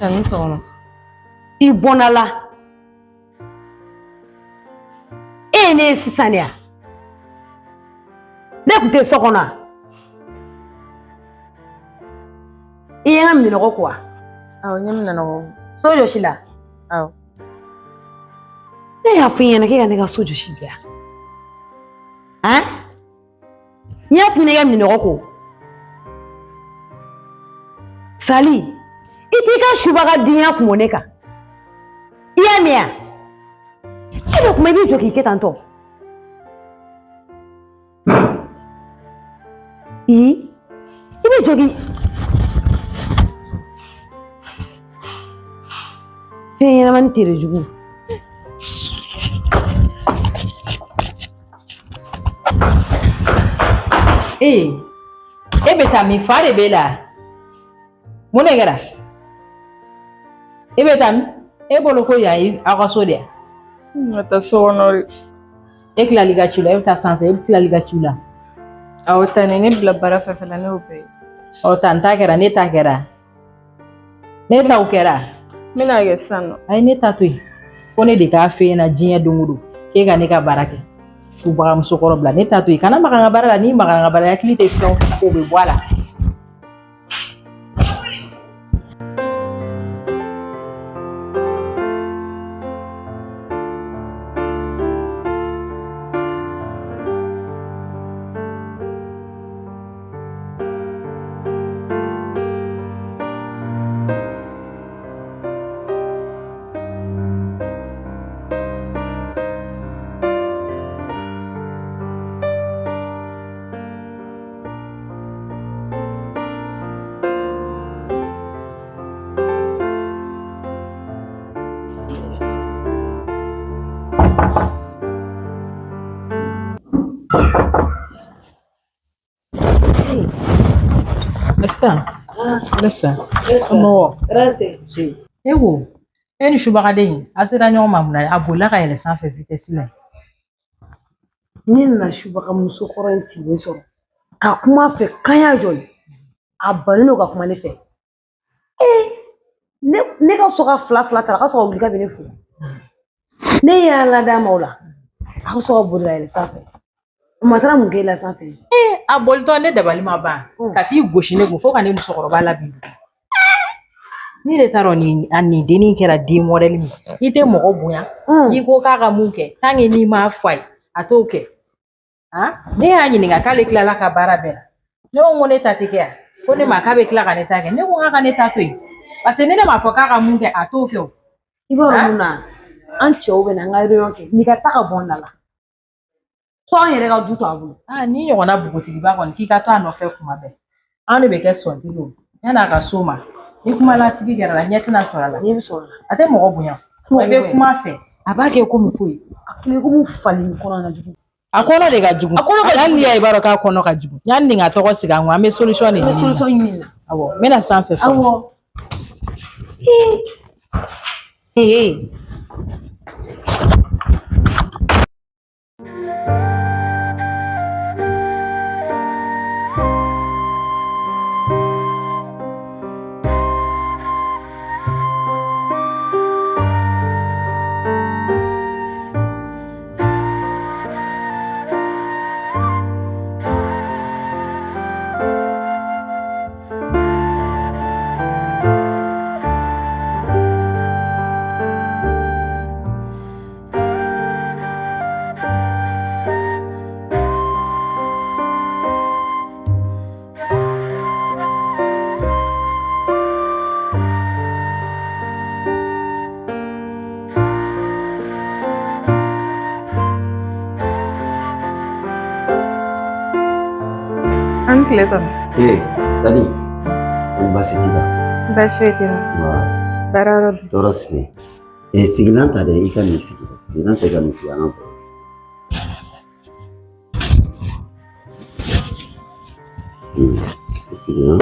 A ni sɔgɔma. I bɔnna la. E ye ne ye sisan de ya? Ne tun tɛ so kɔnɔ wa? I ye n ka minɛnɔgɔ ko wa? Awɔ, n ye minɛnɔgɔ ko. So jɔsi la? Awɔ. Ne y'a fɔ i ɲɛna k'e ka ne ka so jɔsi bi yan. Han? N y'a f'i ɲɛna i ka minɛnɔgɔ ko. Sali, i t'i ka subagadenya kun bɔ ne kan. I y'a mɛn wa? E bɛ kuma i b'i jɔ k'i kɛ tan tɔ. I bɛ jɔ k'i fɛn ɲɛnamani tere jugu. Ee, e bɛ taa min? Fa de b'e la? Mun de kɛra? E bɛ taa min? E bolo ko yan ye aw ka so de ye? N ka taa so kɔnɔ de. E tilal'i ka ci la, e bɛ taa sanfɛ, e bɛ tilal'i ka ci la. Awɔ, tani ne bila baara fɛn fɛn la, ne y'o bɛɛ ye. Ɔ, tan ta kɛra, ne ta kɛra. Ne taw kɛra. N bɛna kɛ sisan nɔ. Ayi, ne ta to yen. Fo ne de k'a f'e ɲɛna diɲɛ don o don k'e ka ne ka baara kɛ. Subaga musokɔrɔ bila, ne ta to yen. Kana maga n ka baara la, n'i magara n ka baara la, hakili tɛ fɛn o fɛn k'o bɛ bɔ a la. Lesta, Lesta, somɔgɔw? E ko, e ni subagaden in, a sera ɲɔgɔn ma mun na? A bolila ka yɛlɛ sanfɛ vitesse la. Ne nana subaga muso kɔrɔ in sigilen sɔrɔ ka kuma a fɛ kanya jɔli, a bannen don ka kuma ne fɛ. Ee, ne ka so ka fila fila ta, a ka sɔrɔ ka wuli ka bɛ ne fo. Ne y'a lada ma o la, a ka sɔrɔ ka boli ka yɛlɛ sanfɛ. O ma taara mun k'e la sanfɛ? Ee, a bolitɔ ne dabali ma ban ka t'i gosi ne kun fo ka ne musokɔrɔba labin. Ne de t'a dɔn nin a nin dennin kɛra den mɔdɛli min. I tɛ mɔgɔ bonya. N'i ko k'a ka mun kɛ, tant que n'i m'a fɔ a ye, a t'o kɛ. Ne y'a ɲininka k'ale tilala ka baara bɛɛ la. Ne ko ne ta tɛ kɛ yan. Ko ne ma k'a bɛ tila ka ne ta kɛ. Ne ko k'a ka ne ta to yen. Parce que ni ne m'a fɔ k'a ka mun kɛ, a t'o kɛ o. I b'a dɔn mun na? An cɛw bɛ na an ka réunion kɛ. N'i ka taa ka bɔ n da la. Fo an yɛrɛ ka du to a bolo. Ni ɲɔgɔnna npogotigiba kɔni k'i ka to a nɔfɛ kuma bɛɛ. Anw de bɛ kɛ sɔntigi ye. Yan'a ka s'o ma, ni kuma lasigi kɛra la, ɲɛ tɛna sɔrɔ a la. Ɲɛ bɛ sɔrɔ a la. A tɛ mɔgɔ bonya. I bɛ kuma a fɛ, a b'a kɛ komi foyi. A kɛ komi fali kɔnɔ na jugu. A kɔnɔ de ka jugu. A kɔnɔ ka jugu. Hali n'i y'a ye i b'a dɔn k'a kɔnɔ ka jugu. Yanni nin ka tɔgɔ sigi an kun, an bɛ solution de An bɛ ɲini. solution ɲini. Awɔ, n bɛna sanfɛ fɔlɔ. Awɔ. Ee. An tile tɔnɔ. Ee, Sali, ko baasi t'i la? Baasi foyi tɛ n na. Wa, Baara yɔrɔ dun? Tɔɔrɔ si tɛ. Ee, sigilan ta dɛ, i ka nin sigi. Sigilan ta i ka nin sigi an ka baro. Sigilan.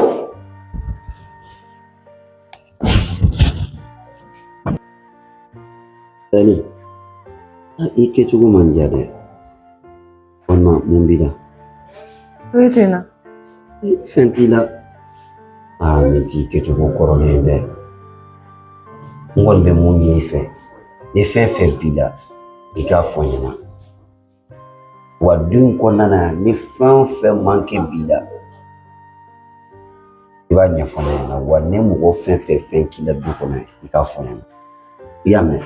Sali, i kɛcogo man diya dɛ. Walima mun b'i la? Foyi tɛ n na. Fɛn t'i la. Aa, nin t'i kɛcogo kɔrɔlen ye dɛ. N kɔni bɛ mun ɲini i fɛ, ni fɛn fɛn b'i la, i k'a fɔ n ɲɛna. Wa du in kɔnɔna na yan, ni fɛn o fɛn manque b'i la, i b'a ɲɛfɔ ne ɲɛna. Wa ni mɔgɔ fɛn fɛn fɛn k'i la du kɔnɔ, i k'a fɔ n ɲɛna. I y'a mɛn?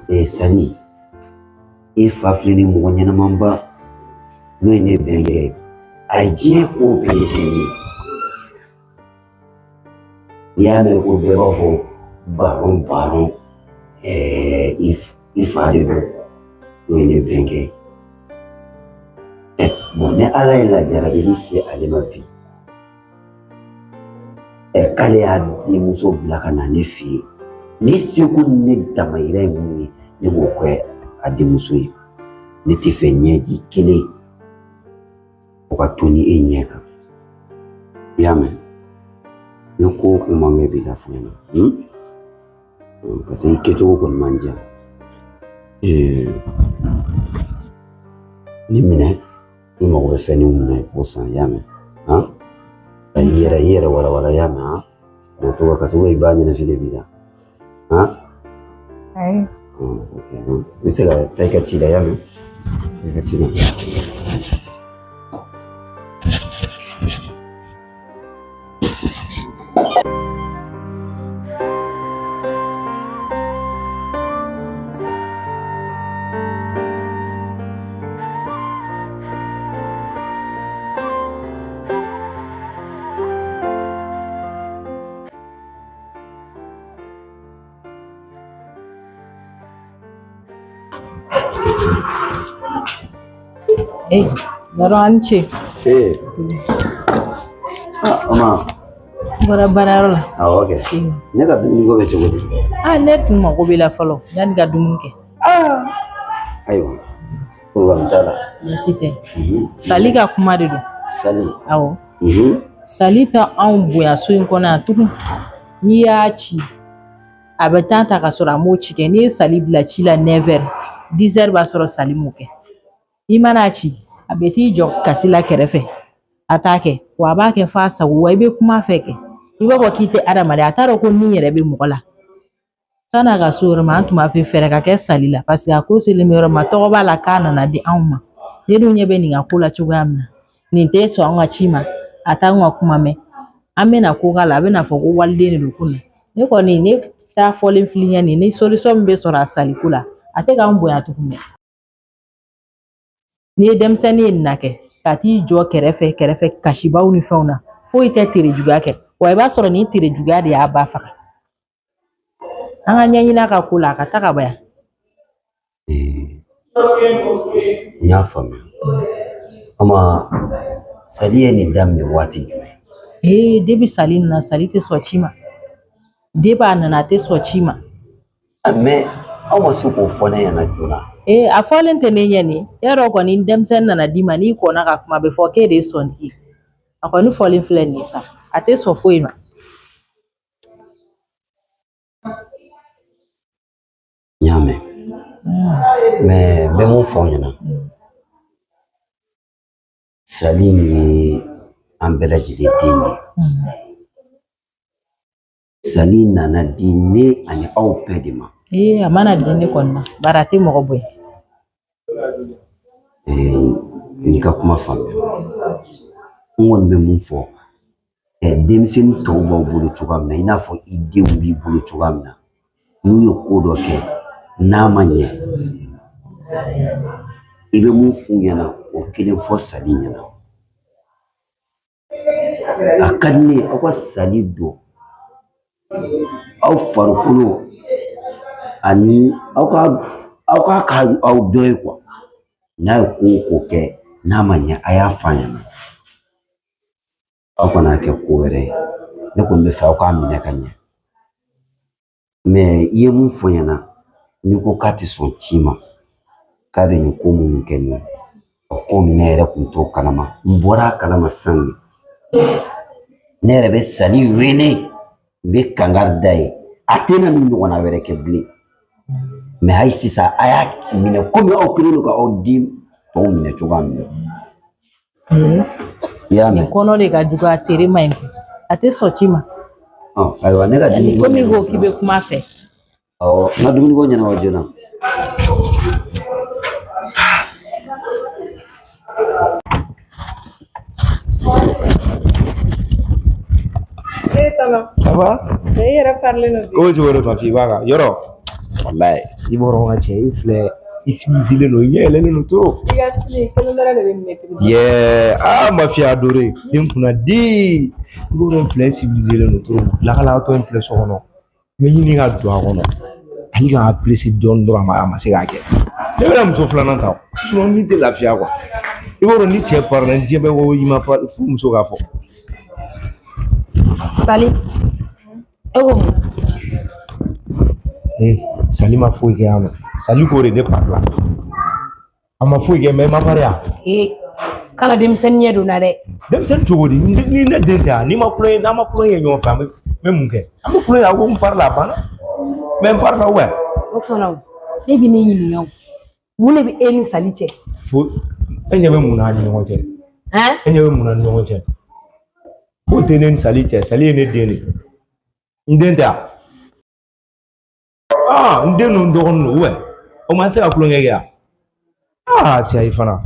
Ee Sali, i fa filɛ ni mɔgɔ ɲɛnamaba n'o ye ne bɛnkɛ ye. A ye diɲɛ ko bɛɛ kɛ n ye. N'i y'a mɛn ko bɛɛ b'a fɔ baron baron, i fa de don, n'o ye ne bɛnkɛ ye. Bon, ni Ala ye lajarabili se ale ma bi, k'ale y'a denmuso bila ka na ne fɛ yen, ne seko ni ne damayira ye mun ye, ne b'o kɛ a denmuso ye. Ne tɛ fɛ ɲɛji kelen o ka to ni e ɲɛ kan. I y'a mɛn? Ni ko o ko man kɛ b'i la fɔ ɲɛna. Parce que i kɛcogo kɔni man diya. Ni minɛ, i mago bɛ fɛn min na i k'o san, i y'a mɛn? Han? Ka i yɛrɛ walawala, i y'a mɛn? Han? Na to ka kasi i b'a ɲɛnafin de b'i la. Han? Ayi. Ok. I bɛ se ka taa i ka ci la, i y'a mɛn? I ka ci la. Eh, Baron a ni ce. Eh. Ah, ama. Bɔra baarayɔrɔ la. Awɔ kɛ. Ne ka dumuni ko bɛ cogo di? Ah, ne tun mago b'i la fɔlɔ yanni ka dumuni kɛ. Ah. Ayiwa. Problème t'a la. Baasi tɛ. Sali ka kuma de don. Sali. Awɔ. Sali tɛ anw bonya so in kɔnɔ yan tugun. N'i y'a ci, a bɛ taa ta ka sɔrɔ a m'o ci kɛ. N'i ye Sali bila ci la 9h, 10h b'a sɔrɔ Sali m'o kɛ. I mana ci, a bɛ t'i jɔ kasi la kɛrɛfɛ. A t'a kɛ, wa a b'a kɛ f'a sago, wa i bɛ kuma fɛ kɛ. I b'a fɔ k'i tɛ adamaden, a t'a dɔn ko min yɛrɛ bɛ mɔgɔ la. San'a ka so yɔrɔ ma, an tun b'a fɛ fɛɛrɛ ka kɛ Sali la, parce que a ko selen bɛ yɔrɔ ma, tɔgɔ b'a la k'a nana di anw ma. Ne dun ɲɛ bɛ nin ka ko la cogoya min na, nin tɛ sɔn anw ka ci ma, a t'anw ka kuma mɛn. An bɛna ko k'a la, a bɛna fɔ ko waliden de don ko nin. Ne kɔni, ne taa fɔlen fili ɲɛ nin, ni solution min bɛ sɔrɔ a Sali ko la, a tɛ k'an bonya tuguni dɛ. N'i ye denmisɛnnin ye nin na kɛ, ka t'i jɔ kɛrɛfɛ kɛrɛfɛ kasibaw ni fɛnw na, foyi tɛ tere juguya kɛ. Wa i b'a sɔrɔ nin tere juguya de y'a ba faga. An ka ɲɛɲini a ka ko la, a ka taa ka bɔ yan. N y'a faamuya. Ama, Sali ye nin daminɛ waati jumɛn? Ee, depuis Sali nana, Sali tɛ sɔn ci ma. Depuis a nana, a tɛ sɔn ci ma. Mais aw ma se k'o fɔ ne ɲɛna joona. Ee, a fɔlen tɛ ne ɲɛ nin. Yarɔ kɔni, denmisɛnnin nana d'i ma, n'i kɔnna ka kuma, a bɛ fɔ k'e de ye sɔntigi ye. A kɔni fɔlen filɛ nin ye sa, a tɛ sɔn foyi ma. N y'a mɛn. Mais n bɛ mun fɔ aw ɲɛna? Sali ye an bɛɛ lajɛlen den de ye. Sali nana di ne ani aw bɛɛ de ma. Ee, a mana di ne kɔni ma, bari a tɛ mɔgɔ bonya. N y'i ka kuma faamuya. N kɔni bɛ mun fɔ, denmisɛnnin tɔw b'aw bolo cogoya min na, i n'a fɔ i denw b'i bolo cogoya min na, n'u ye ko dɔ kɛ n'a ma ɲɛ, i bɛ mun f'u ɲɛna, o kelen fɔ Sali ɲɛna. A ka di ne ye aw ka Sali don aw farikolo ani aw ka k'a aw dɔ ye kuwa. N'a ye ko o ko kɛ n'a ma ɲɛ, a y'a f'a ɲɛna. Aw kana kɛ ko wɛrɛ ye. Ne kɔni bɛ fɛ aw k'a minɛ ka ɲɛ. Mais i ye mun fɔ n ɲɛna, n'i ko k'a tɛ sɔn ci ma, k'a bɛ nin ko minnu kɛ nin ye, o ko ne yɛrɛ kun t'o kalama. N bɔra a kalama sisan de. Ne yɛrɛ bɛ Sali wele, n bɛ kangari da ye, a tɛna nin ɲɔgɔnna wɛrɛ kɛ bilen. Mais hali sisan, a y'a minɛ komi aw kɛlen don ka aw den tɔw minɛ cogoya min na. I y'a mɛn? Nin kɔnɔ de ka jugu, a tere ma ɲi. A tɛ sɔn ci ma. Ayiwa, ne ka dumuni Komi i ko k'i bɛ kuma fɛ, Awɔ, n ka dumuniko ɲɛnabɔ joona. Ça va? E yɛrɛ parilen don bi. O cogo de ma f'i b'a kan yɔrɔ walayi i b'a dɔn ka cɛ i filɛ i civilisé don i ɲɛ yɛlɛlen don trop. I ka style kelen dɔrɔn de bɛ maîtriser. Yeah, ah ma fille adorée den kunna di i b'a dɔn n filɛ i civilisé don trop lakalatɔ in filɛ so kɔnɔ n bɛ ɲini ka don a kɔnɔ hali ka apprécier dɔɔni dɔrɔn a ma se k'a kɛ ne bɛna muso filanan ta sinon ni tɛ lafiya quoi i b'a dɔn ni cɛ parila diɲɛ bɛɛ ko i ma pari fo muso k'a fɔ. Sali e ko mun? Ee Sali ma foyi kɛ yan nɔ Sali ko de ne parila a ma foyi kɛ mais i ma pari yan. Ee kana denmisɛnnin ɲɛ don n na dɛ. Denmisɛnnin cogo di ni ne den tɛ yan n'i ma kulonkɛ n'an ma kulonkɛ kɛ ɲɔgɔn fɛ an bɛ mun kɛ an bɛ kulonkɛ a ko n parila a banna mais n parila wɛ. O tuma na ne bɛ ne ɲininka o mun de bɛ e ni Sali cɛ? Fo e ɲɛ bɛ mun na ni ɲɔgɔn cɛ? E ɲɛ bɛ mun na ni ɲɔgɔn cɛ? Foyi tɛ ne ni Sali cɛ Sali ye ne den de ye n den tɛ yan. Ah n den n'o dɔgɔnin don wɛ o ma se ka kulonkɛ kɛ yan ah cɛ i fana.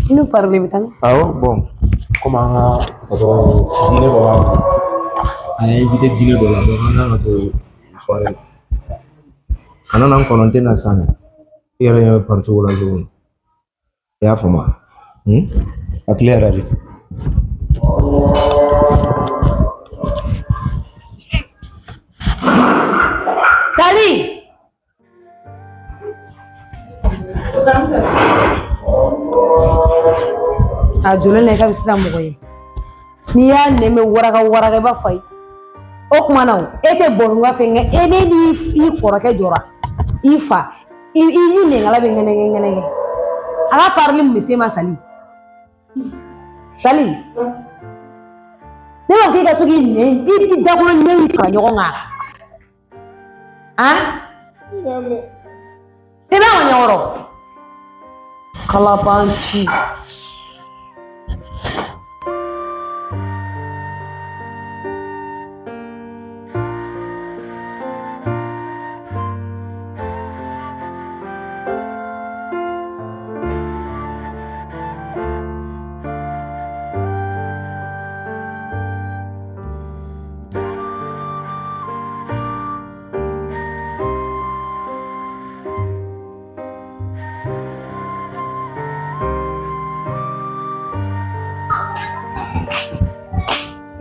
N'u parle bɛ taa. Awɔ bon komi an ka patron diinɛ dɔ b'a bolo a ye invité diinɛ dɔ la donc an kan ka to soirée la a nana n kɔnɔ n tɛ na sisan dɛ i yɛrɛ ɲɛ bɛ pari cogo la cogo min i y'a faamu a tile yɛrɛ de. Sali! A jɔlen na i ka bɛ siran mɔgɔ ye n'i y'a nɛmɛ waraka waraka i b'a fɔ a ye o tuma na e tɛ bɔnunka fɛ nka e ne ni i kɔrɔkɛ jɔra i fa i nɛnkala bɛ ŋɛnɛŋɛ ŋɛnɛŋɛ a ka parili mun bɛ se ma Sali Sali ne b'a fɔ k'i ka to k'i nɛn i dakolo nɛn in fara ɲɔgɔn kan han tɛmɛ a ma ɲɛkɔrɔ kalabanci.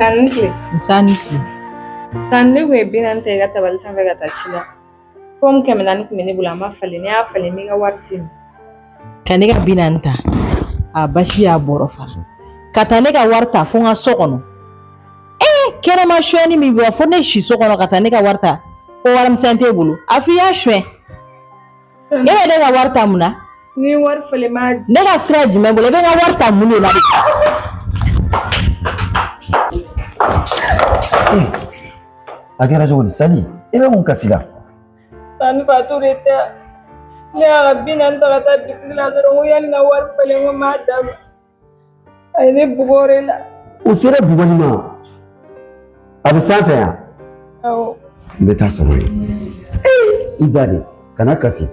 Tan ni tile. Nsa ni tile. Tan ne kun ye 40 ta i ka tabali sanfɛ ka taa ci la. Komi 400 kun bɛ ne bolo a ma falen ne y'a falen n ka wari di ma. Ka ne ka 40 ta a basi y'a bɔrɔ fara ka taa ne ka wari ta fo n ka so kɔnɔ. Ee kɛnɛma sonyɛni min bɛ fo ne si so kɔnɔ ka taa ne ka wari ta ko warimisɛn t'e bolo a f'i y'a sonyɛ. E bɛ ne ka wari ta mun na? Ni wari falen m'a di. Ne ka sira jumɛn bolo e bɛ n ka wari ta mun de la? A kɛra cogo di Sali e bɛ mun kasi la? Tani Fatou de tɛ ne y'a ka 40 ta ka taa bitigi la dɔrɔn ko yanni n ka wari falen ko n b'a d'a ma a ye ne bugɔ o de la. O sera bugɔli ma a bɛ sanfɛ yan? Awɔ. N bɛ taa sɔrɔ yen. I ba de kana kasi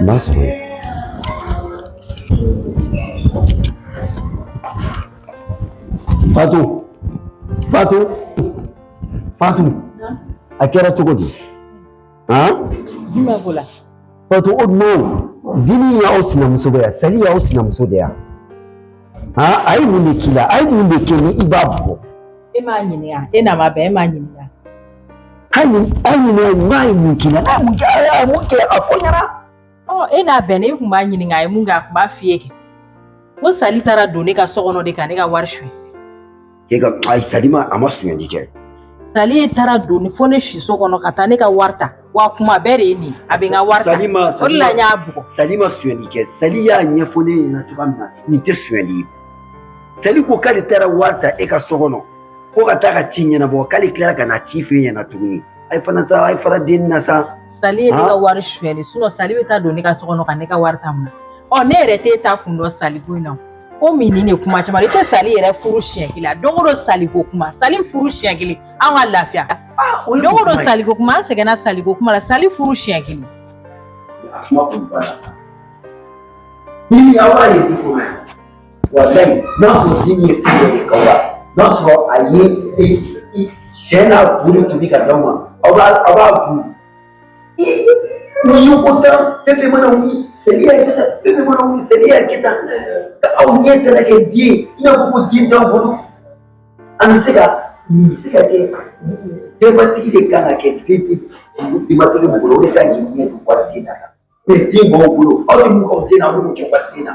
n b'a sɔrɔ yen. Fatou Fatou Fatou a kɛra cogo di? Han? Jumɛn ko la? Fatou o non dimi y'aw sinamuso bɛ yan Sali y'aw sinamuso de yan han a ye mun de k'i la a ye mun de kɛ ni i b'a bugɔ? E m'a ɲininka e n'a ma bɛn e m'a ɲininka. Hali hali n'a ye mun k'i la n'a ye mun kɛ a ye mun kɛ a fɔ n ɲɛna. Ɔ e n'a bɛnna e kun b'a ɲininka a ye mun kɛ a kun b'a f'i ye kɛ. Ko Sali taara don ne ka so kɔnɔ de ka ne ka wari suɲɛ. K'e ka ayi Sali ma a ma sonyali kɛ. Sali taara don fo ne si so kɔnɔ ka taa ne ka wari ta wa kuma bɛɛ de ye nin a bɛ n ka wari ta o de la n y'a bugɔ. Sali ma sonyali kɛ Sali y'a ɲɛfɔ ne ɲɛna cogoya min na nin tɛ sonyali ye. Sali ko k'ale taara wari ta e ka so kɔnɔ ko ka taa ka ci ɲɛnabɔ k'ale tilara ka na ci f'e ɲɛna tuguni a ye fana sa a ye fara den na sa. Sali ye ne ka wari sonyali sinon Sali bɛ taa don ne ka so kɔnɔ ka ne ka wari ta mun na ɔ ne yɛrɛ t'e ta kun dɔn Sali ko in na. Komi nin de kuma caman i tɛ Sali yɛrɛ furu siɲɛ kelen don o don Sali ko kuma Sali furu siɲɛ kelen an ka lafiya don o don Sali ko kuma an sɛgɛnna Sali ko kuma la Sali furu siɲɛ kelen. A kuma kun banna sa. Ni aw b'a ye du kɔnɔ yan, walayi n'a sɔrɔ den ye fɛn dɔ de k'aw la, n'a sɔrɔ a ye sɛ n'a bu de tobi ka d'aw ma, aw b'a bu. Ni ye ko tan fɛn fɛn mana wuli seli y'a kɛ tan, fɛn fɛn mana wuli seli y'a kɛ tan, aw ɲɛ tɛna kɛ den ye i n'a fɔ ko den t'aw bolo. An bɛ se ka nin bɛ se ka kɛ denbatigi de kan ka kɛ den denbatigi min bolo, o de kan k'i ɲɛ don waliden na. Mɛ den b'aw bolo, aw tɛ mun k'aw den na, aw b'o kɛ waliden na.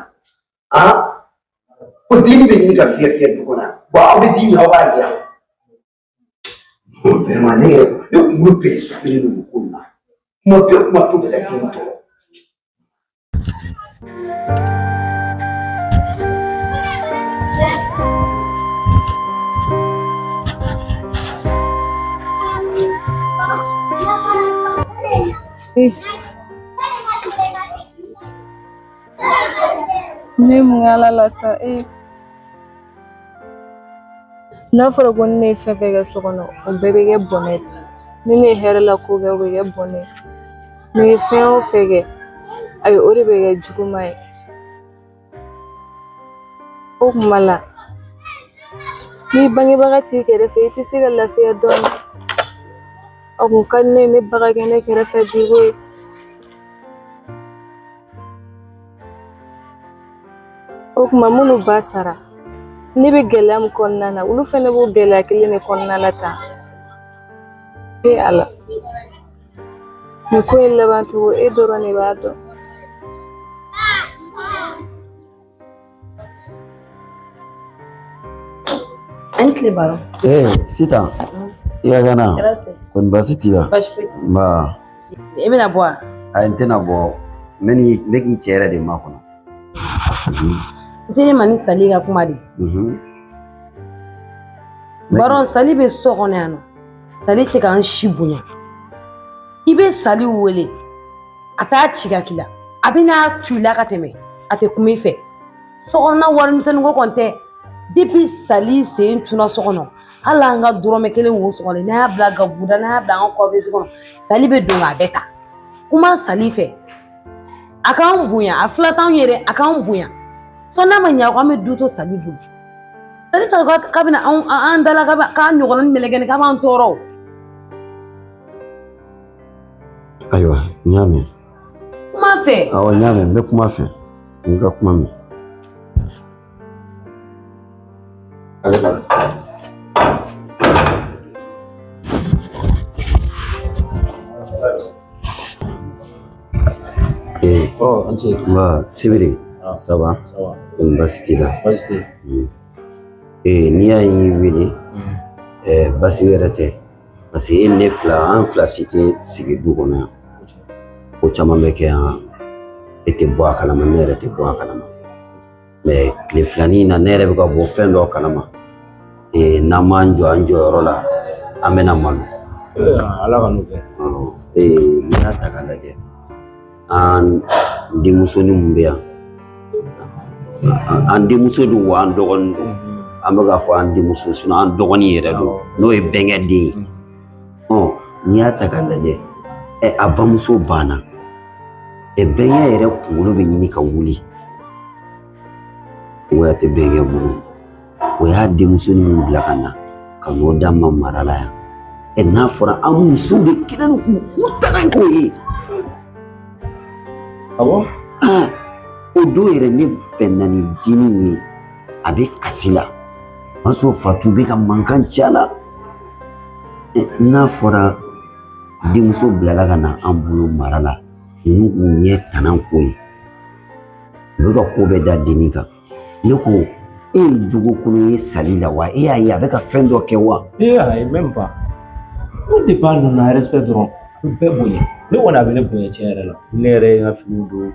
Ko denni bɛ ɲini ka fiyɛ fiyɛ du kɔnɔ yan, bɔn aw bɛ den min aw b'a ye yan. Vraiment, ne yɛrɛ ne kunkolo bɛɛ de sufɛlen don nin ko in na. Kuma bɛɛ kuma to bɛ ka den tɔɔrɔ. Ne mun Ala la sa e. N'a fɔra ko ne ye fɛn fɛn kɛ so kɔnɔ, o bɛɛ bɛ kɛ bɔnɛ ye. Ni ne ye hɛrɛ la ko kɛ, o bɛ kɛ bɔnɛ ye. Ni ye fɛn o fɛn kɛ, ayi, o de bɛ kɛ juguman ye. O kuma la, n'i bangebaga t'i kɛrɛfɛ, i tɛ se ka lafiya dɔɔnin. A kun ka di ne ye ne ba ka kɛ ne kɛrɛfɛ bi koyi. O kuma minnu ba sara, ne bɛ gɛlɛya min kɔnɔna na, olu fɛnɛ b'o gɛlɛya kelen de kɔnɔna la tan. E Ala, nin ko in laban cogo e dɔrɔn de b'a dɔn. An tile baro. Sitan, i ka gana? Kɛra se. Kɔni baasi t'i la? Baasi foyi t'i. Nba. I bɛna bɔ wa? Ayi, n tɛna bɔ, n bɛ ni n bɛ k'i cɛ yɛrɛ de makɔnɔ. N selen ma ni Sali ka kuma de. Baron, Sali bɛ so kɔnɔ yan nɔ. Sali tɛ k'an si bonya. I bɛ Sali wele, a t'a ci ka k'i la. A bɛ n'a tu i la ka tɛmɛ. A tɛ kuma i fɛ. Sokɔnɔna warimisɛnnin ko kɔni tɛ. Depuis Sali sen tunna so kɔnɔ, hali an ka dɔrɔmɛ kelen wo so kɔnɔ, n'an y'a bila gabuguda, n'an y'a bila an ka kɔfɛ kɔnɔ, Sali bɛ don k'a bɛɛ ta. Kuma Sali fɛ. A k'an bonya, a fila t'anw ye dɛ, a k'an bonya. Fo n'a ma ɲɛ ko an bɛ du to Sali bolo. Sali sali k'a bɛna anw an dala k'a ɲɔgɔnna ni mɛlɛkɛni k'a b'an tɔɔrɔ o. Ayiwa, n y'a mɛn. Kuma fɛ. Awɔ, n y'a mɛn, n bɛ kuma fɛ. N y'i ka kuma mɛn. Ale ka Ɔ, an ce. Nba, Sibiri, ça va? Ça va. Kɔni baasi t'i la? Baasi tɛ. N'i y'a ye n y'i wele, baasi wɛrɛ tɛ. Parce que e ni ne fila, an fila si tɛ sigi du kɔnɔ yan. Ko caman bɛ kɛ yan, e tɛ bɔ a kalama, ne yɛrɛ tɛ bɔ a kalama. Mɛ tile filanin in na, ne yɛrɛ bɛ ka bɔ fɛn dɔ kalama. N'an m'an jɔ an jɔyɔrɔ la, an bɛna malo. Ala ka n'o kɛ. N'i y'a ta k'a lajɛ, an denmusonin mun bɛ yan, an denmuso don wa an dɔgɔnin don. An bɛ k'a fɔ an denmuso, sinon an dɔgɔnin yɛrɛ don, n'o ye bɛnkɛ den ye. Ɔ, n'i y'a ta k'a lajɛ, a bamuso banna. Bɛnkɛ yɛrɛ kunkolo bɛ ɲini ka wuli. Cogoya tɛ bɛnkɛ bolo. O y'a denmusonin mun bila ka na, ka n'o d'a ma mara la yan. N'a fɔra an musow de kɛlen don k'u taga k'o ye. Awɔ. O don yɛrɛ ne bɛnna ni dimi ye, a bɛ kasi la. O y'a sɔrɔ Fatu bɛ ka mankan ci a la. N'a fɔra denmuso bilala ka na an bolo mara la, ninnu k'u ɲɛ tana ko ye. U bɛ ka ko bɛɛ da dennin kan. Ne ko, e ye jogo kolon ye Sali la wa? E y'a ye a bɛ ka fɛn dɔ kɛ wa? Ee, ayi, même pas. Ko depuis a nana, respect dɔrɔn, a bɛ bɛɛ bonya. Ne kɔni, a bɛ ne bonya tiɲɛ yɛrɛ la. Ne yɛrɛ ye n ka finiw don,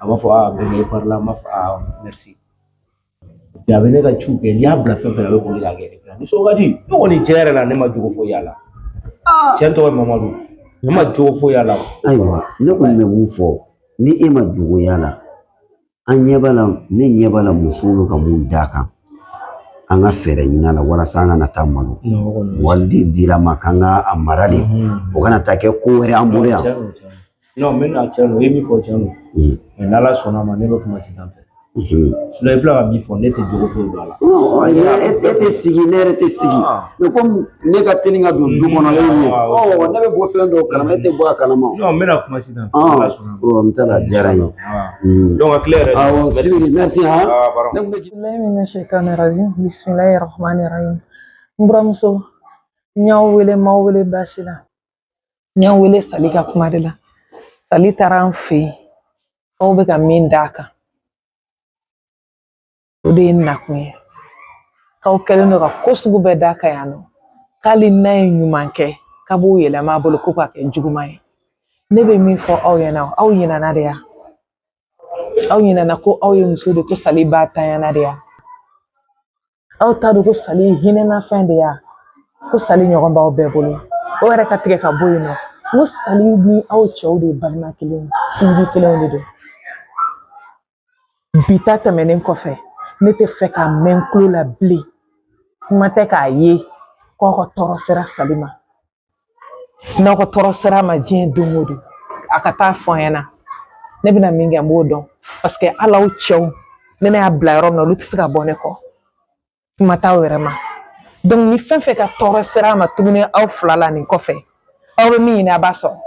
a b'a fɔ aa bɛnkɛ i parila, n b'a fɔ aa merci. Bi a bɛ ne ka ciw kɛ, n'i y'a bila fɛn fɛn na, a bɛ boli k'a kɛ. A nisɔn ka di. Ne kɔni, tiɲɛ yɛrɛ la, ne ma jogo foyi y'a la. Cɛ tɔgɔ ye Mamadu. Ne ma jogo foyi y'a la. Ayiwa, ne kɔni bɛ mun fɔ, ni e ma jogo y'a la, An ɲɛ b'a la, ne ɲɛ b'a la musow bɛ ka mun d'a kan. An ka fɛɛrɛ ɲini a la walasa an kana taa malo. Waliden dira ma k'an ka a mara de. O kana taa kɛ ko wɛrɛ an bolo yan. Non, n bɛ na tiɲɛ don, i ye min fɔ tiɲɛ don. Mais n'Ala sɔnna ma, ne bɛ kuma Sitan fɛ. Sinon i filɛ ka min fɔ, ne tɛ jogo foyi dɔn a la. E tɛ sigi, ne yɛrɛ tɛ sigi. Mais komi ne ka teli ka don du kɔnɔ e ye, ne bɛ bɔ fɛn dɔw kalama, e tɛ bɔ a kalama. Non, n bɛna kuma Sitan fɛ, n'Ala sɔnna ma. N t'a la, a diyara n ye. Donc a tile yɛrɛ. Awɔ, Sibiri, merci han. Bismillahirrahmanirrahim. N buramuso, n y'aw wele, n m'aw wele baasi la. N y'aw wele Sali ka kuma de la. Sali taara an fɛ yen, aw bɛ ka min d'a kan, o de ye n nakun ye. K'aw kɛlen don ka ko sugu bɛɛ d'a kan yan nɔ, k'ale n'a ye ɲuman kɛ, k'a b'o yɛlɛma a bolo ko k'a kɛ juguman ye. Ne bɛ min fɔ aw ɲɛna, aw ɲinɛna de ya. Aw ɲinɛna ko aw ye muso de, ko Sali b'a tanyana de ya. Aw t'a dɔn ko Sali ye hinɛnafɛn de ya, ko Sali ɲɔgɔn b'aw bɛɛ bolo. O yɛrɛ ka tigɛ ka bɔ yen nɔ. N ko Sali ni aw cɛw de ye balima kelen ye, sinji kelenw de don. Bi ta tɛmɛnen kɔfɛ, ne tɛ fɛ k'a mɛn n tulo la bilen. Kuma tɛ k'a ye k'aw ka tɔɔrɔ sera Sali ma. N'aw ka tɔɔrɔ sera a ma diɲɛ don o don, a ka taa fɔ an ɲɛna. Ne bɛna min kɛ n b'o dɔn. Parce que hali aw cɛw, ne ne y'a bila yɔrɔ min na, olu tɛ se ka bɔ ne kɔ. Kuma t'aw yɛrɛ ma. Donc ni fɛn fɛn ka tɔɔrɔ sera a ma tuguni aw fila la nin kɔfɛ, aw bɛ min ɲini a b'a sɔrɔ.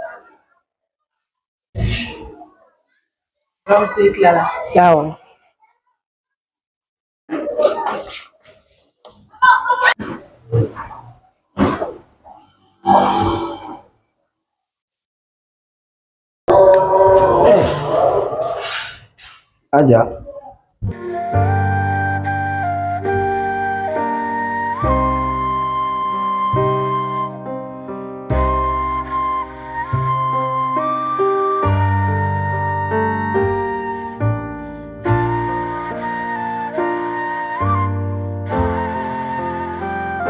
Buramuso, i tilala? Awɔ. Aja.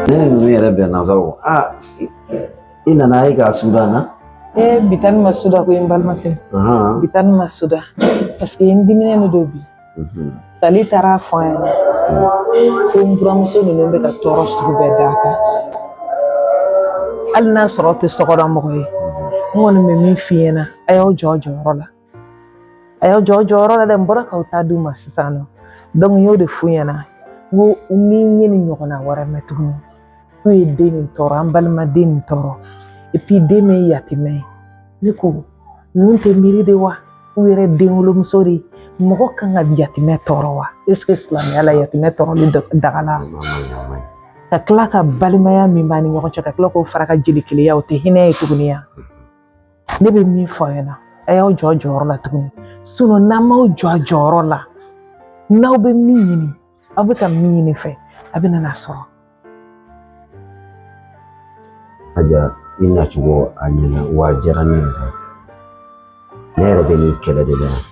Ne ni ninnu yɛrɛ bɛnna sa o. I nana e k'a suda na? Bi ta ni ma suda koyi n balimakɛ. Bi ta ni ma suda. Parce que n diminen de don bi. Sali taara fɔ an ɲɛna ko n buramuso ninnu bɛ ka tɔɔrɔ sugu bɛɛ d'a kan. Hali n'a sɔrɔ aw tɛ sokɔnɔ mɔgɔ ye, n kɔni bɛ min f'i ɲɛna, a y'aw jɔ aw jɔyɔrɔ la. A y'aw jɔ aw jɔyɔrɔ la dɛ, n bɔra k'aw ta d'u ma sisan nɔ. Donc n y'o de f'u ɲɛna. N ko ni n ye nin ɲɔgɔnna wɛrɛ mɛn tuguni, k'u ye den nin tɔɔrɔ, an balima den nin tɔɔrɔ. Et puis den min ye yatimɛ ye. Ne ko ninnu tɛ miiri de wa? U yɛrɛ den wolomuso de ye. Mɔgɔ kan ka yatimɛ tɔɔrɔ wa? Est ce que silamɛya la yatimɛ tɔɔrɔli daga la? Ka tila ka balimaya min b'an ni ɲɔgɔn cɛ, ka tila k'o fara ka jeli kelenya, o tɛ hinɛ ye tuguni ya. Ne bɛ min fɔ aw ɲɛna, a y'aw jɔ aw jɔyɔrɔ la tuguni. Sinon n'aw m'aw jɔ a jɔyɔrɔ la, n'aw bɛ min ɲini, aw bɛ ka min ɲini fɛ, a bɛ na n'a sɔrɔ. Aja, i nacogo a ɲɛna wa a diyara ne yɛrɛ. Ne yɛrɛ bɛ nin kɛlɛ de la yan.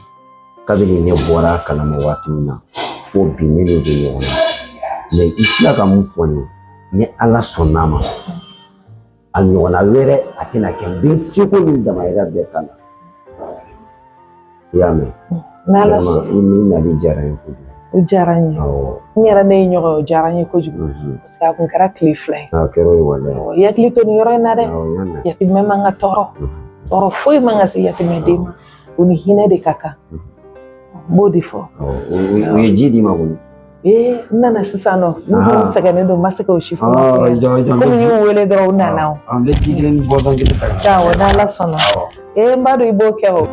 Kabini ne bɔra a kalama waati min na, fo bi ne n'o bɛ ɲɔgɔn na. Mais i tila ka mun fɔ ne ye, ni Ala sɔnn'a ma, a ɲɔgɔnna wɛrɛ a tɛna kɛ. N bɛ n seko ni damayira bɛɛ k'a la. I y'a mɛn? N'Ala sɔnna. I ni nali diyara n ye kojugu. O diyara n ye. N yɛrɛ ne ye ɲɔgɔn ye, o diyara n ye kojugu. Parce que a kun kɛra tile 2 ye. A kɛra o ye walayi. I hakili to nin yɔrɔ in na dɛ. Yatimɛ man ka tɔɔrɔ. Tɔɔrɔ foyi man ka se yatimɛden ma. O ni hinɛ de ka kan. N b'o de fɔ. U ye ji d'i ma kɔni? N nana sisan nɔ. N kun sɛgɛnnen don, n ma se k'o si fɔ. Komi n y'u wele dɔrɔn, u nana o. An bɛ ji kelen ni bɔsɔn kelen ta. Awɔ, n'Ala sɔnna. N b'a dɔn i b'o kɛ o.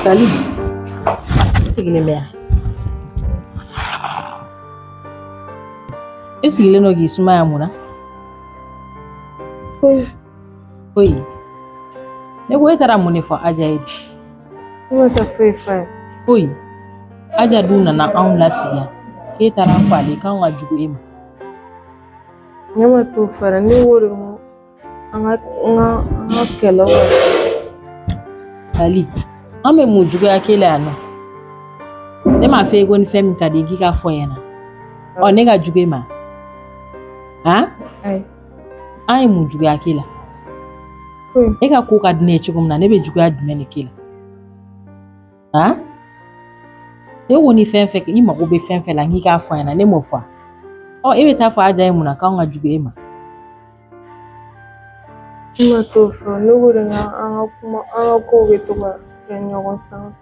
Sali, sigilen bɛ yan. I sigilen don k'i sumaya mun na? Foyi. Foyi. Ne ko e taara mun de fɔ Aja ye de? Ne ma taa foyi f'a ye. Foyi. Aja dun nana anw lasigi yan. K'e taara fɔ ale k'anw ka jugu e ma. Ne ma t'o fara ne ko de ko an ka kɛlɛw ka Sali, an bɛ mun juguya k'e la yan nɔ? Ne m'a fɔ e ko ni fɛn min ka di k'i k'a fɔ n ɲɛna. Ɔ ne ka jugu e ma? Han? Ayi. An ye mun juguya k'e la? Foyi. E ka ko ka di ne ye cogo min na, ne bɛ juguya jumɛn de k'e la? Han? Ne ko ni fɛn fɛn i mago bɛ fɛn fɛn la k'i k'a fɔ n ɲɛna, ne m'o fɔ. Ɔ e bɛ taa fɔ Aja ye mun na k'anw ka jugu e ma? Ne ma t'o fɔ ne ko de an ka kuma an ka kow bɛ to ka fɛn ɲɔgɔn san.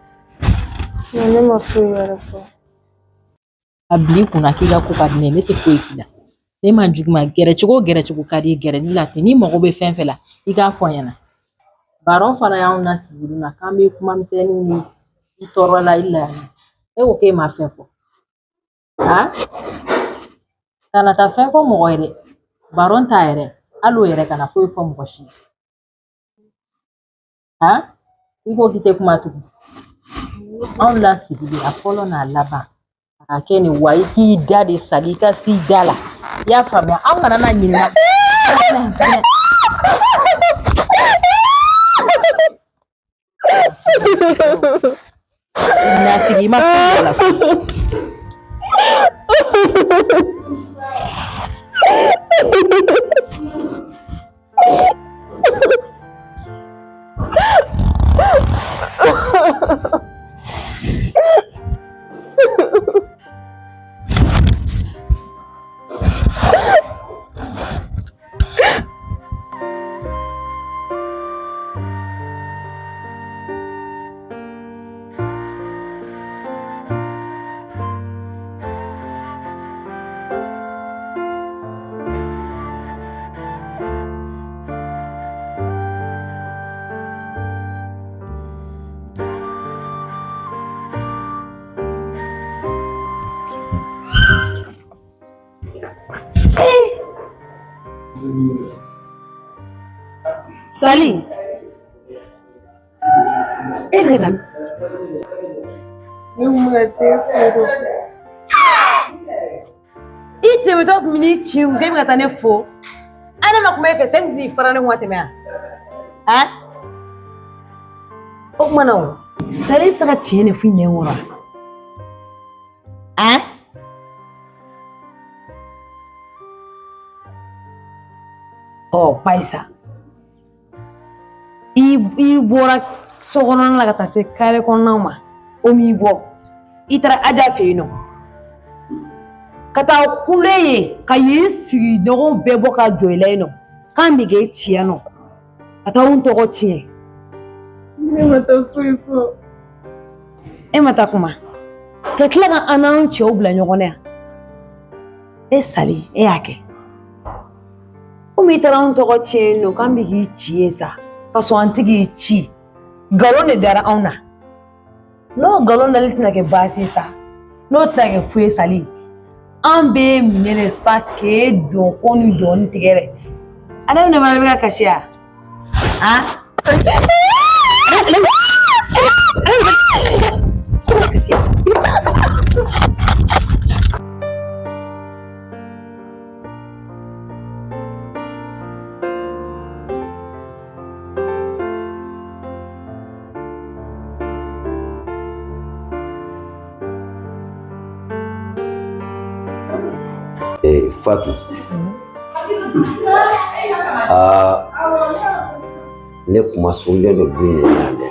Nka ne ma foyi wɛrɛ fɔ. A bil'i kunna k'i ka ko ka di ne ye, ne tɛ foyi k'i la. Ne ma jugu ma gɛrɛ cogo o gɛrɛ cogo ka di i ye gɛrɛ ne la ten n'i mago bɛ fɛn fɛn la i k'a fɔ n ɲɛna. Baron fana y'anw lasigi olu na k'an bɛ kuma misɛnninw ni i tɔɔrɔ la i la yan nɔ. E ko k'e ma fɛn fɔ. Han? Kana taa fɛn fɔ mɔgɔ ye dɛ. Baron ta yɛrɛ hali o yɛrɛ kana foyi fɔ mɔgɔ si ye. Han? I ko k'i tɛ kuma tugun. Anw lasigilen a fɔlɔ n'a laban. A ka kɛ nin wa i k'i da de sali i ka s'i da la. I y'a faamuya anw kana na ɲininka. Nasigi i ma foyi la. Sali, e bɛ ka taa min? Ne kun bɛ ka t'e fo de. I tɛmɛtɔ kun bɛ n'i ci n kun k'e bɛ ka taa ne fo. A ne ma kuma e fɛ sani tun fara ne kun ka tɛmɛ yan. Han? O kuma na o, Sali e tɛ se ka tiɲɛ de fɔ i nɛn kɔrɔ wa? Han? Ɔ Payisa, i bɔra so kɔnɔna la ka taa se kare kɔnɔnaw ma, o m'i bɔ. I taara Aja fɛ yen nɔ. Ka taa kule yen ka yen sigiɲɔgɔnw bɛɛ bɔ ka jɔ i la yen nɔ. K'an bɛ k'e ci yan nɔ. Ka taa anw tɔgɔ tiɲɛ. Ne ma taa foyi fɔ. E ma taa kuma. Ka tila ka an n'an cɛw bila ɲɔgɔn na yan. E Sali, e y'a kɛ. Komi i taara anw tɔgɔ tiɲɛ yen nɔ k'an bɛ k'i ci yen sa. Ka sɔrɔ an tɛ k'i ci. Nkalon de dara anw na. N'o nkalon dali tɛna kɛ baasi ye sa. N'o tɛna kɛ fu ye Sali. An b'e minɛ de sa k'e don ko ni dɔɔni tigɛ dɛ. A daminɛ fana bɛ ka kasi ya? Han? Kasi ya? Fatu. Aa, ne kuma solen don du in na dɛ.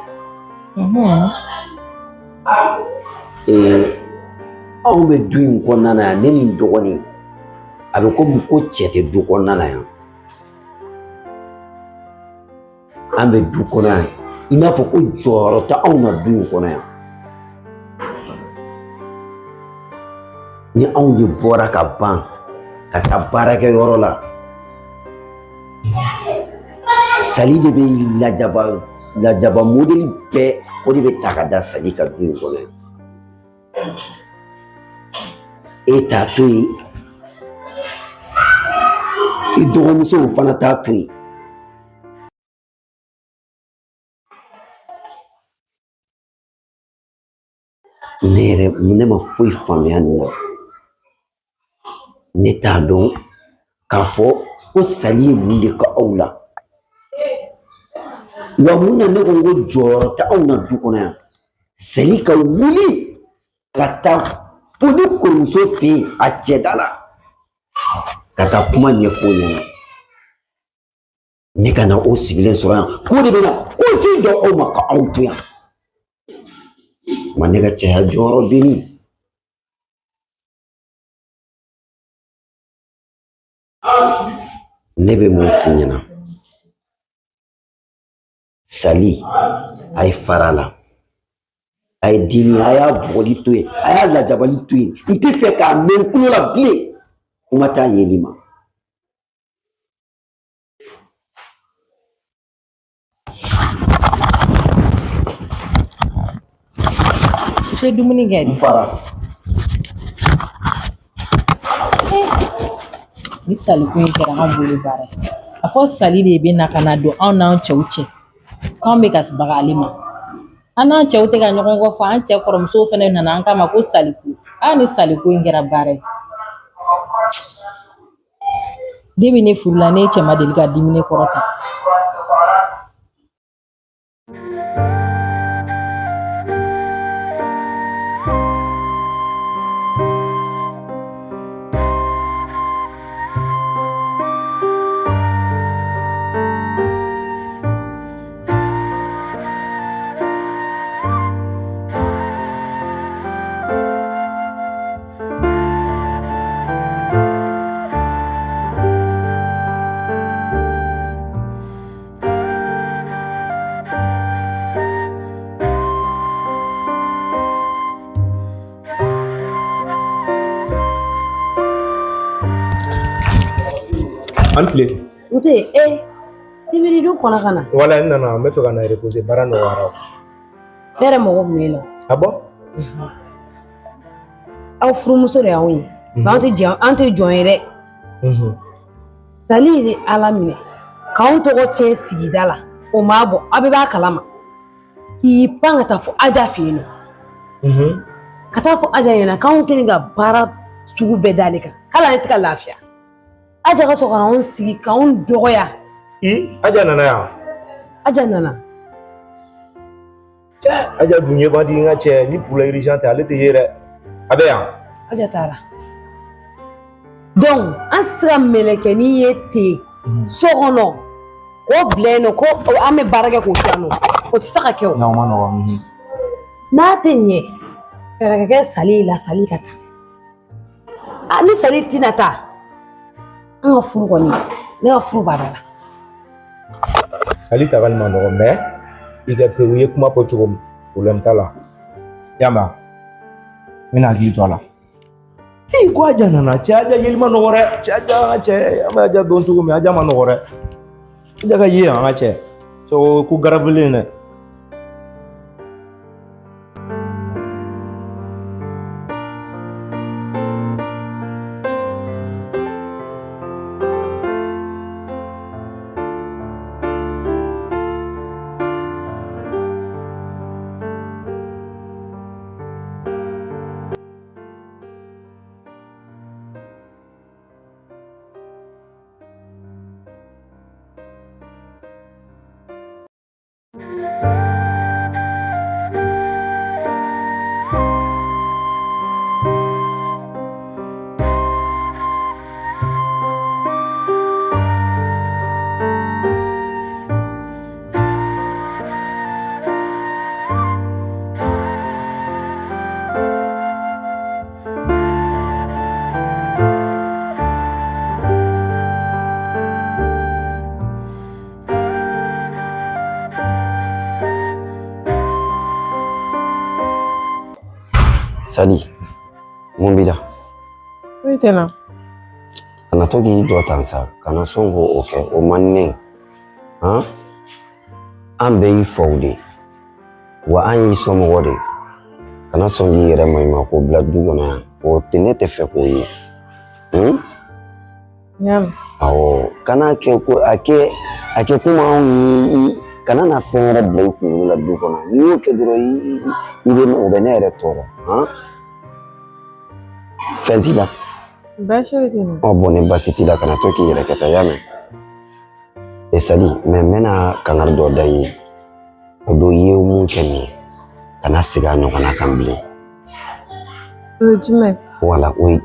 Anw bɛ du in kɔnɔna na yan, ne ni n dɔgɔnin, a bɛ komi ko cɛ tɛ du kɔnɔna na yan. An bɛ du kɔnɔ yan, i n'a fɔ ko jɔyɔrɔ tɛ anw na du in kɔnɔ yan. Ni anw de bɔra ka ban ka taa baarakɛyɔrɔ la, Sali de bɛ lajaba lajaba modɛli bɛɛ o de bɛ ta ka da Sali ka du in kɔnɔ yan. E t'a to yen, i dɔgɔmusow fana t'a to yen. Ne yɛrɛ ne ma foyi faamuya nin na. Ne t'a dɔn k'a fɔ ko Sali ye mun de kɛ aw la. Wa mun na ne ko n ko jɔyɔrɔ tɛ anw na du kɔnɔ yan. Sali ka wuli ka taa fo ne kɔrɔmuso fɛ yen a cɛda la ka taa kuma ɲɛfɔ o ɲɛna. Ne ka na o sigilen sɔrɔ yan k'o de bɛna conseil dɔ aw ma ka aw to yan. Ma ne ka cɛya jɔyɔrɔ bɛ min? Ne bɛ mun f'i ɲɛna? Sali, a ye fara a la. A ye dimi, a y'a bugɔli to yen, a y'a lajabali to yen. N tɛ fɛ k'a mɛn n tulo la bilen. Kuma t'a yeli ma. I tɛ dumuni kɛ. N fara. Ni Sali ko in kɛra anw bolo baara ye. A fɔ Sali de bɛ na ka na don anw n'an cɛw cɛ. K'anw bɛ ka baga ale ma. An n'an cɛw tɛ ka ɲɔgɔn kɔ fɔ, an cɛ kɔrɔmusow fana nana an kama ko Sali ko. Aa ni Sali ko in kɛra baara ye. Depi ne furula ne cɛ ma deli ka dimi ne kɔrɔ tan. An tile. N tɛ e sibiri du kɔnɔ ka na. Wala n nana n bɛ fɛ ka na reposer, baara nɔgɔyara. Ne yɛrɛ mago tun b'e la. Ah bon? Aw furumuso de y'anw ye. Nka an tɛ jɛn, an tɛ jɔn ye dɛ. Sali ni Ala minɛ k'anw tɔgɔ tiɲɛ sigida la, o m'a bɔ, aw bɛɛ b'a kalama. K'i pan ka taa fo Aja fɛ yen nɔ. Ka taa fɔ Aja ɲɛna k'anw kɛlen ka baara sugu bɛɛ d'ale kan, k'ale ale tɛ ka lafiya. Aja ka sɔrɔ ka anw sigi k'anw dɔgɔya. I Aja nana yan? Aja nana. Cɛ, Aja dun ye man di n ka cɛ, ni pula urgent tɛ ale tɛ ye dɛ. A bɛ yan? Aja taara. Donc an tɛ se ka mɛlɛkɛnin ye ten so kɔnɔ k'o bila yen nɔ ko an bɛ baara kɛ k'o to yan nɔ, o tɛ se ka kɛ o. Non, o ma nɔgɔn. N'a tɛ ɲɛ, fɛɛrɛ ka kɛ Sali la, Sali ka taa. Ni Sali tɛna taa, an ka furu kɔni, ne ka furu b'a da la. Sali tagali ma nɔgɔn, mais i ka pewu, i ye kuma fɔ cogo min, problème t'a la. I y'a mɛn? N bɛna hakili to a la. Ee, ko Aja nana, cɛ Aja yeli ma nɔgɔ dɛ. Cɛ Aja, an ka cɛ, an bɛ Aja dɔn cogo min, Aja ma nɔgɔ dɛ. Aja ka ye yan, an ka cɛ. Cɛ o ko garabilen dɛ. Sali, mun b'i la? Foyi tɛ n na. Kana to k'i jɔ tan sa, kana sɔn k'o kɛ, o man di ne ye. Han? An bɛɛ y'i faw de ye, wa an y'i somɔgɔ de ye. Kana sɔn k'i yɛrɛ maɲuman ko bila du kɔnɔ yan, o tɛ ne tɛ fɛ k'o ye. Awɔ, kana kɛ ko a kɛ komi anw y'i Kana na fɛn wɛrɛ bila i kunkolo la du kɔnɔ. N'i y'o kɛ dɔrɔn i bɛ o bɛ ne yɛrɛ tɔɔrɔ. Han? Fɛn t'i la. Baasi foyi tɛ n na. Ɔ bɔn ni baasi t'i la kana to k'i yɛrɛ kɛ tan, i y'a mɛn? E Sali, mɛ n bɛna kangari dɔ da i ye. O don i ye mun kɛ nin ye, kana segin a ɲɔgɔnna kan bilen. O ye jumɛn? Wala, o ye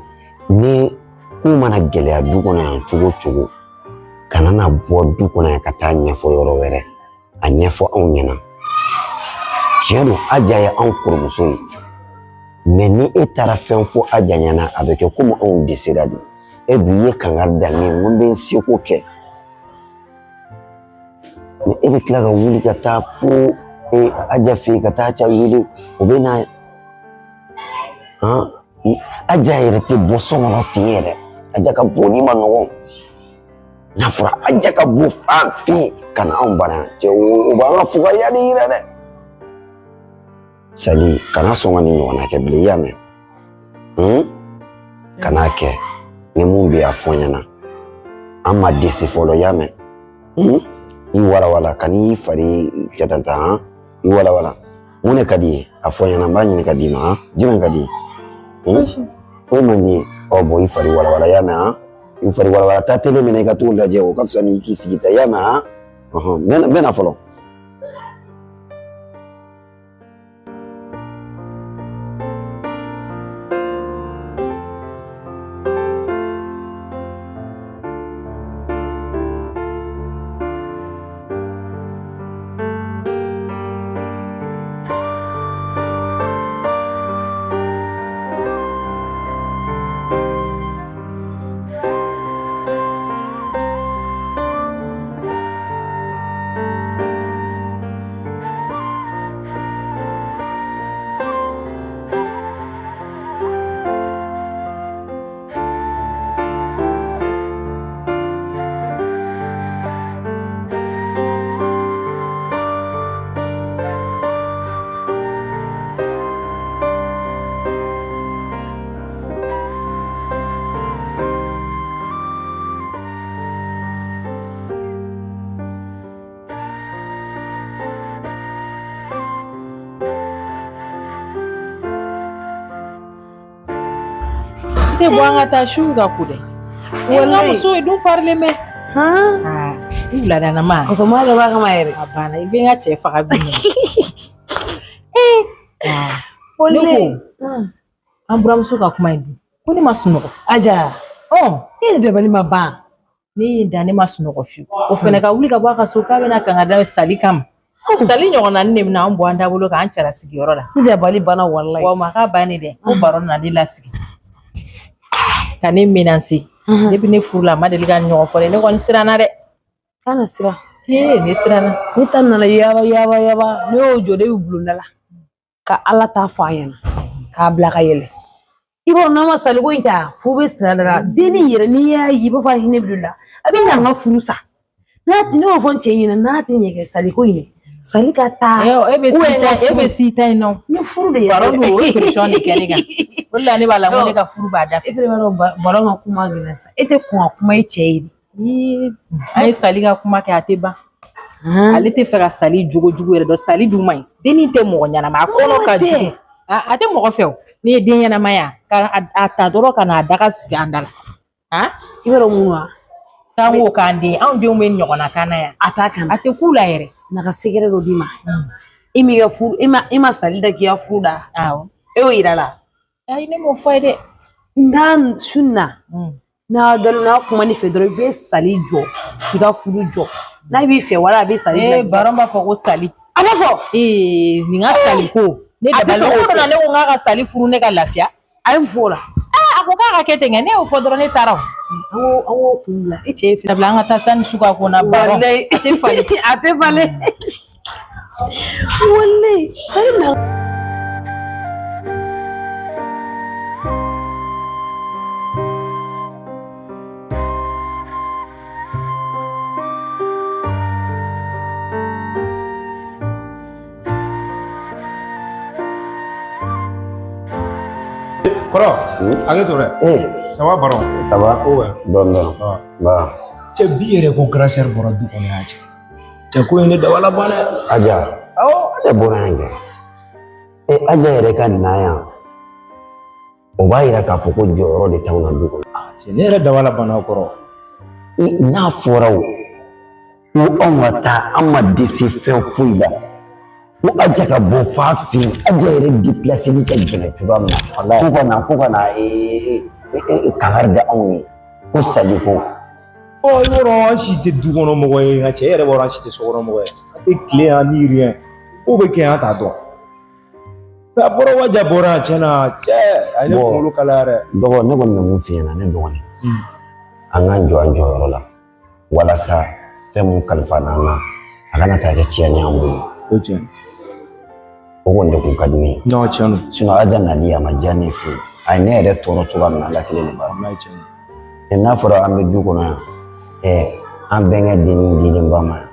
ni ko mana gɛlɛya du kɔnɔ yan cogo o cogo, kana na bɔ du kɔnɔ yan ka taa ɲɛfɔ yɔrɔ wɛrɛ. A ɲɛfɔ anw ɲɛna. Tiɲɛ don, Aja ye anw kɔrɔmuso ye. Mɛ ni e taara fɛn fɔ Aja ɲɛna, a bɛ kɛ komi anw dɛsɛra de. E dun i ye kangari da ne ye, n ko n bɛ n seko kɛ. Mɛ e bɛ tila ka wuli ka taa fo Aja fɛ yen ka taa Aja wele, o bɛ na. Han? Aja yɛrɛ tɛ bɔ so kɔnɔ ten yɛrɛ. Aja ka bɔli ma nɔgɔn. N'a fɔra Aja ka bɔ fan fɛ yen ka na anw bara yan, cɛ o b'an ka fugariya de yira dɛ. Sali, kana sɔn ka nin ɲɔgɔnna kɛ bilen, i y'a mɛn? Kan'a kɛ. Ni mun bɛ yen a fɔ n ɲɛna. An ma dɛsɛ fɔlɔ, i y'a mɛn? I walawala, kan'i fari kɛ tan tan, han? I walawala. Mun de ka di i ye? A fɔ n ɲɛna, n b'a ɲini ka d'i ma, han? Jumɛn ka di i ye? Foyi man di i ye. Ɔ bɔn i fari walawala, i y'a mɛn, han? I fari walawala, taa tele minɛ i ka t'o lajɛ, o ka fisa ni i k'i sigi ta, i y'a mɛn, han? Ɔhɔn, n bɛ na fɔlɔ. Tɛ bɔ an ka taa su ka ko dɛ. N ka muso ye dun parilen bɛ. I wuladanama. Kasɔrɔ maa dɔ b'a kama yɛrɛ. A banna, i bɛ n ka cɛ faga bi. Ne ko an buramuso ka kuma in dun ko ne ma sunɔgɔ. Aja. E yɛrɛ dabali ma ban. Ne ye dan, ne ma sunɔgɔ fiyewu. O fɛnɛ ka wuli ka bɔ a ka so k'a bɛna kanga da Sali kama. Sali ɲɔgɔnna ne bɛna an bɔ an dabolo k'an cɛla sigiyɔrɔ la. Ne dabali banna walayi. Wa ma k'a bannen dɛ. Ko baro nana ne lasigi. Ka ne menacer. Depuis ne furu la a ma deli ka ɲɔgɔn fɔ dɛ. Ne kɔni siranna dɛ. Kana siran. Ee ne siranna. Ne ta nana yaba yaba yaba. Ne y'o jɔ de bɛ bulonda la. Ka Ala ta fɔ a ɲɛna. K'a bila ka yɛlɛ. I b'a dɔn n'a ma saliko in ta fo bɛ sira da la. Dennin yɛrɛ n'i y'a ye i b'a fɔ a hinɛ bil'i la. A bɛ na n ka furu sa. Ne y'o fɔ n cɛ ɲɛna n'a tɛ ɲɛ kɛ saliko in dɛ. Sali ka taa. E bɛ si ta in nɔ. N ye furu de yɛrɛ. Baro dun o ye pression de kɛ ne kan. O de la ne b'a la ko ne ka furu b'a da fɛ. E fɛnɛ b'a dɔn baro ka kuma gɛlɛn sa. E tɛ kɔn ka kuma i cɛ ye. An ye Sali ka kuma kɛ a tɛ ban. Ale tɛ fɛ ka Sali jogo jugu yɛrɛ dɔn. Sali dun man ɲi. Dennin tɛ mɔgɔ ɲɛnama. A kɔnɔ ka jugu. A tɛ mɔgɔ fɛ o. N'i ye den ɲɛnama ye ka a ta dɔrɔn ka n'a daga sigi an da la. I b'a dɔn mun wa? K'an k'o k'an den. Anw denw bɛ ɲɔgɔnna kan na yan. A t'a kan. A tɛ k'u la yɛrɛ. Na ka secret dɔ d'i ma. E m'i ka furu, e ma Sali da k'i ka furu da. Awɔ. E y'o yira la. Ayi ne m'o fɔ a ye dɛ. N'a su na. N'a dɔn n'a kuma ne fɛ dɔrɔn i bɛ Sali jɔ k'i ka furu jɔ. N'a b'i fɛ wala a bɛ Sali bila. Ee baron b'a fɔ ko Sali. A b'a fɔ. Ee nin ka Sali ko. Ne dabali ko dɔ la ne ko n k'a ka Sali furu ne ka lafiya. A ye mun fɔ o la? A ko k'a ka kɛ ten kɛ ne y'o fɔ dɔrɔn ne taara o. An k'o kun bila e cɛ ye fɛn. Dabila an ka taa sanni su ka ko na baron. A tɛ falen. A tɛ falen. Walayi Sali na. Kɔrɔ, hakɛ to dɛ. Ça va baron? Ça va? Ouais. Dɔɔni dɔɔni. Ba. Cɛ bi yɛrɛ ko grand sœur bɔra du kɔnɔ y'a cɛ. Cɛ ko in ne dabala ban dɛ. Aja. Awɔ. Aja bɔra yan kɛ. Aja yɛrɛ ka na yan. O b'a yira k'a fɔ ko jɔyɔrɔ de t'anw na du kɔnɔ. Cɛ ne yɛrɛ dabala banna kɔrɔ. N'a fɔra o ko anw ka taa an ma dɛsɛ fɛn foyi la. Ko Aja ka bɔ f'a fɛ yen, Aja yɛrɛ déplaceli ka gɛlɛn cogoya min na. Ko ka na kangari da anw ye ko sali ko. Ɔ i b'a dɔn an si tɛ du kɔnɔ mɔgɔ ye, nka cɛ yɛrɛ b'a dɔn an si tɛ so kɔnɔ mɔgɔ ye. An tɛ tile yan ni rien. Ko bɛ kɛ yan, an t'a dɔn. A fɔra ko Aja bɔra yan, tiɲɛ na cɛ, a ye ne kunkolo kalaya dɛ. Dɔgɔ, ne kɔni bɛ mun f'i ɲɛna, ne dɔgɔnin, an k'an jɔ an jɔyɔrɔ la walasa fɛn mun kalifa n'an na, a kana taa kɛ tiɲɛni y'an bolo. O tiɲɛ. O kɔni de kun ka di ne ye. Non, tiɲɛ don. Sinon Aja nali a ma diya ne ye fiyewu. A ye ne yɛrɛ tɔɔrɔ cogoya min na, Ala kelen de b'a dɔn. Walayi, tiɲɛ don. N'a fɔra an bɛ du kɔnɔ yan, an bɛnkɛ dennin dilen ba ma yan,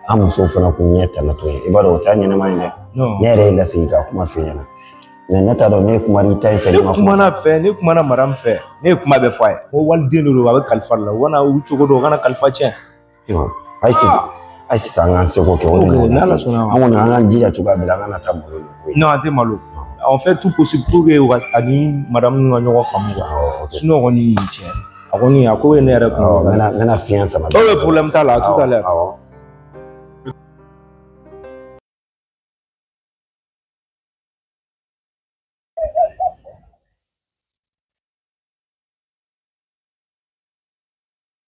an musow fana k'u ɲɛ tana to yen, i b'a dɔn o t'a ɲɛnama ye dɛ. Non. Ne yɛrɛ ye lasigi ka kuma f'i ɲɛna, mais ne t'a dɔn ne ye kuma i ta in fɛ, Ne ne ma kuma. kumana fɛ, ne kumana madame fɛ, ne ye kuma bɛɛ fɔ a ye. N ko waliden de don, a bɛ kalifa de la, u kana u cogo dɔn, u kana kalifa tiɲɛ. Ayi sisan, ayi sisan, an k'an seko kɛ o de Ok, ɲɔgɔn n'Ala tɛ. sɔnna ma. An kɔni an k'an jija cogoya bɛɛ la, an kana taa malo ni ko ye. Non, an tɛ malo. On fait tout possible pour que u ka ani madame ninnu ka ɲɔgɔn faamu quoi. Sinon kɔni cɛ, a kɔni a ko ye ne yɛrɛ Awɔ, kunkolo. n bɛna fiɲɛ sama. Ok, problème t'a la, à tout à l'heure. Awɔ.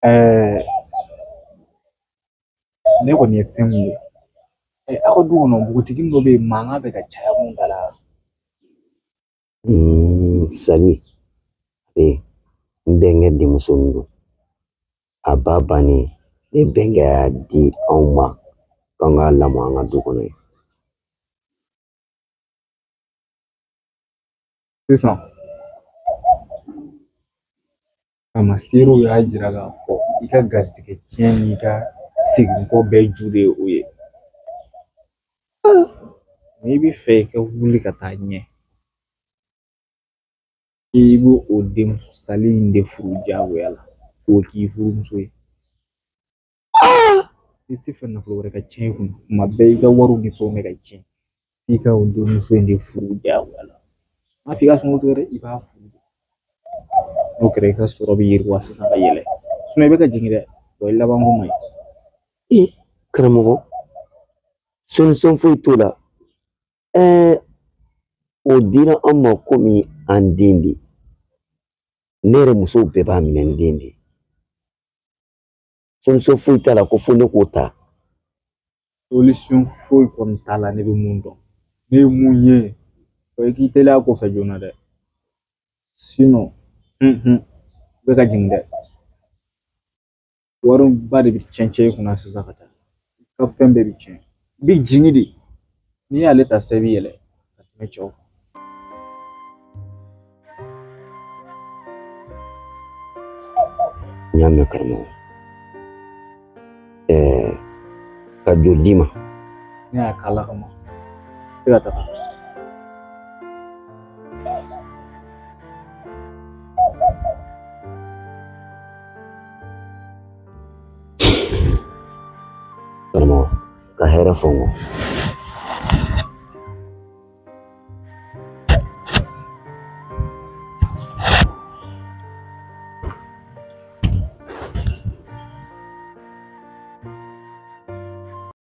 Ɛɛ, ne kɔni ye fɛn mun ye, aw ka du kɔnɔ npogotiginin dɔ bɛ yen, mankan bɛ ka caya mun da la. Sali, n bɛnkɛ denmuso min don, a ba bannen, ne bɛnkɛ y'a di anw ma k'an k'a lamɔ an ka du kɔnɔ yen. Sisan tamaseerew y'a jira k'a fɔ i ka garijɛgɛ tiɲɛ n'i ka seginkɔ bɛɛ ju de ye o ye. N'i bɛ fɛ i ka wuli ka taa ɲɛ, i b'o o denmuso sali in de furu diyagoya la k'o k'i furumuso ye. I tɛ fɛ nafolo wɛrɛ ka tiɲɛ i kun, kuma bɛɛ i ka wariw ni fɛnw bɛ ka tiɲɛ, i ka o denmuso in de furu diyagoya la. N m'a fɔ i ka sunkurutigɛ dɛ, i b'a furu. N'o kɛra, i ka sɔrɔ bɛ yiriwa sisan ka yɛlɛ. I bɛ ka jigin dɛ, wa i labanko man ɲi. Ee karamɔgɔ, solution foyi t'o la. O dira an ma komi an den de. Ne yɛrɛ musow bɛɛ b'a minɛ n den de. Solution foyi t'a la ko fo ne k'o ta. Solution foyi kɔni t'a la, ne bɛ mun dɔn. Ne ye mun ye, o ye k'i teliya a kɔfɛ joona dɛ. Sinon, i bɛ ka jigin dɛ. Wariba de bɛ tiɲɛ cɛn i kunna sisan ka taa. I ka fɛn bɛɛ bɛ tiɲɛ. I bɛ jigin de. N'i y'ale ta sisan, i bɛ yɛlɛ ka tɛmɛ cɛw kan. N y'a mɛn karamɔgɔ. Ka joli d'i ma. Ne y'a k'ala kama. Se ka taga. Karamɔgɔ, ka hɛrɛ fɔ n kɔ.